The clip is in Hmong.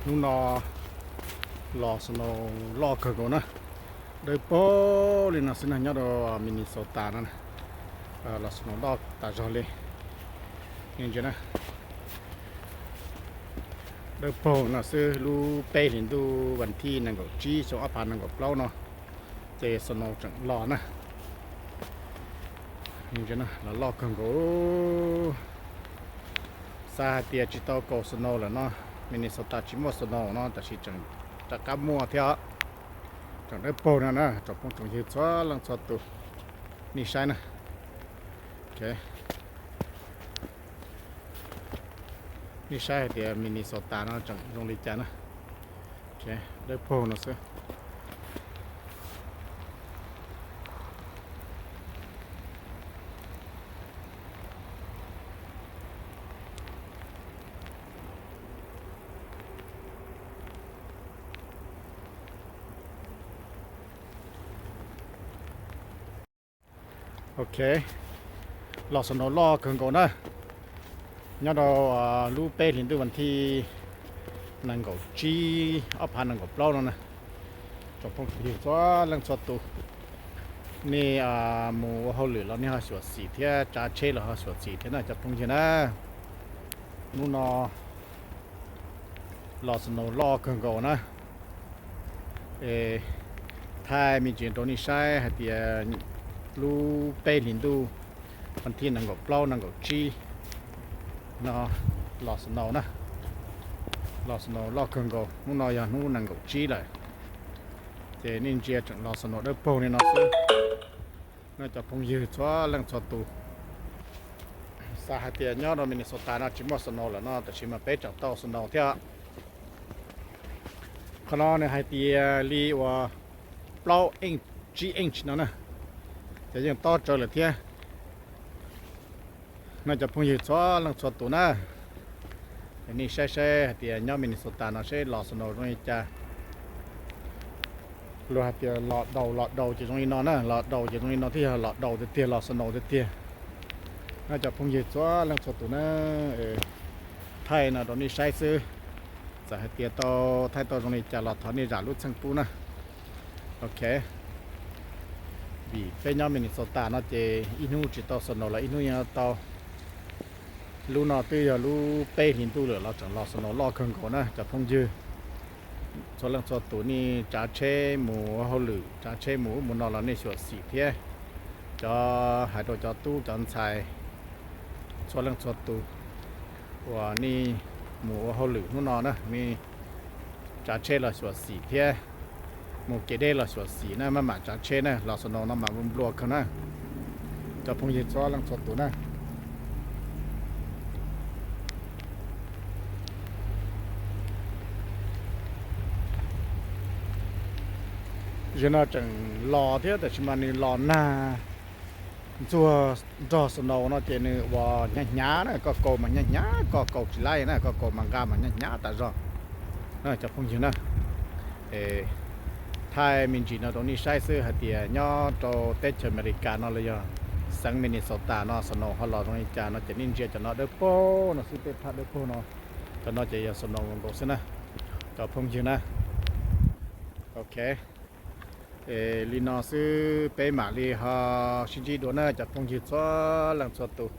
Hnub no los snow loj kawg nkaus na, dawb paug li no xwb na, nyob rau Minnesota no na, los snow loj tas zog li. Ntsia na, dawb paug no xwb, lub peb hlis ntuj vas thib nees nkaum tsib xyoo ob phav nees nkaum plaub no, ces snow tseem los na. Los loj kawg nkaus. Xav hais tias tsis tau kaus snow lawm no, Minnesota tsis muaj snow no, tab sis tseem rov qab muaj thiab os. Tseem dawb paug no na, tsoom phooj tsoom ywg txhua leej txhua tus, nej saib na. Nej saib hais tias Minnesota no tseem zoo li cas na. Dawb paug no xwb. Ok, los snow loj kawg nkaus na, nyob rau lub peb hlis ntuj vas thib nees nkaum tsib ob phav nees nkaum plaub no na. Tsoom phooj ywg txhua leej txhua tus, nej mus ua hauj lwm los nej ho xyuam xim thiab, tsav tsheb los ho xyuam xim thiab na cov phooj ywg na. Hnub no los snow loj kawg nkaus na. Thaij me ntsis rau nej saib hais tias lub peb hlis ntuj vas thib nees nkaum plaub nees nkaum tsib no los snow na. Los snow loj kawg nkaus, hnub no yog hnub nees nkaum tsib lawm, ces nej ntsia tseem los snow dawb paug li no xwb. No cov phooj ywg txhua leej txhua tus, xav hais tias nyob rau Minnesota no tsis muaj snow lawm no, tab sis mas peb tseem tau snow thiab. Qhov no nws hais tias li uas plaub inch tsib inch no na, ces yeej tob tsawv lawm thiab. No cov phooj ywg txhua leej txhua tus na, nej saib saib hais tias nyob Minnesota no seb los snow zoo li cas. Luag hais tias los daus los daus ces zoo li no na, los daus ces zoo li no thiab, yog los daus tiag tiag los snow tiag tiag. No cov phooj ywg txhua leej txhua tus na, thaij no rau nej saib xwb. Txawm hais tias tau thaij tau zoo li cas los thov nej zam lub txim pub na. Ok, vim peb nyob Minnesota no ces ib hnub tsis tau snow los ib hnub yeej tau. Lub no twb yog lub peb hlis ntuj lawm los tseem los snow loj kawg nkaus na cov phooj ywg. Txhua leej txhua tus nej tsav tsheb mus ua hauj lwm, tsav tsheb mus ub mus no los nej xyuam xim thiab. Cov hais rau cov tub cov ntxhais txhua leej txhua tus uas nej mus ua hauj lwm hnub no na, nej tsav tsheb los xyuam xim thiab, mus kev deb los xyuam xim na, maj mam tsav tsheb na, los snow no mam nplua kawg na. Cov phooj ywg txhua leej txhua tus na, zaum no tseem los thiab, tab sis mas nws los nag ntxuag nrog snow no ces nws ua hnyav hnyav na, koj kaus mas hnyav hnyav, koj kaus tsis laib na, koj kaus mas nqa mas hnyav hnyav tas zog na cov phooj ywg na. Thaij me ntsis no rau nej saib xwb hais tias nyob rau teb chaws Amelikas no los yog xeev Minnesota no snow ho los zoo li cas no ces nej ntsia cov no dawb paug no xwb, tej phaj dawb paug no, cov no ces yog snow nkaus xwb na cov phooj ywg na. Ok, li no xwb peb mam li ho sib ntsib dua na cov phooj ywg txhua leej txhua tus.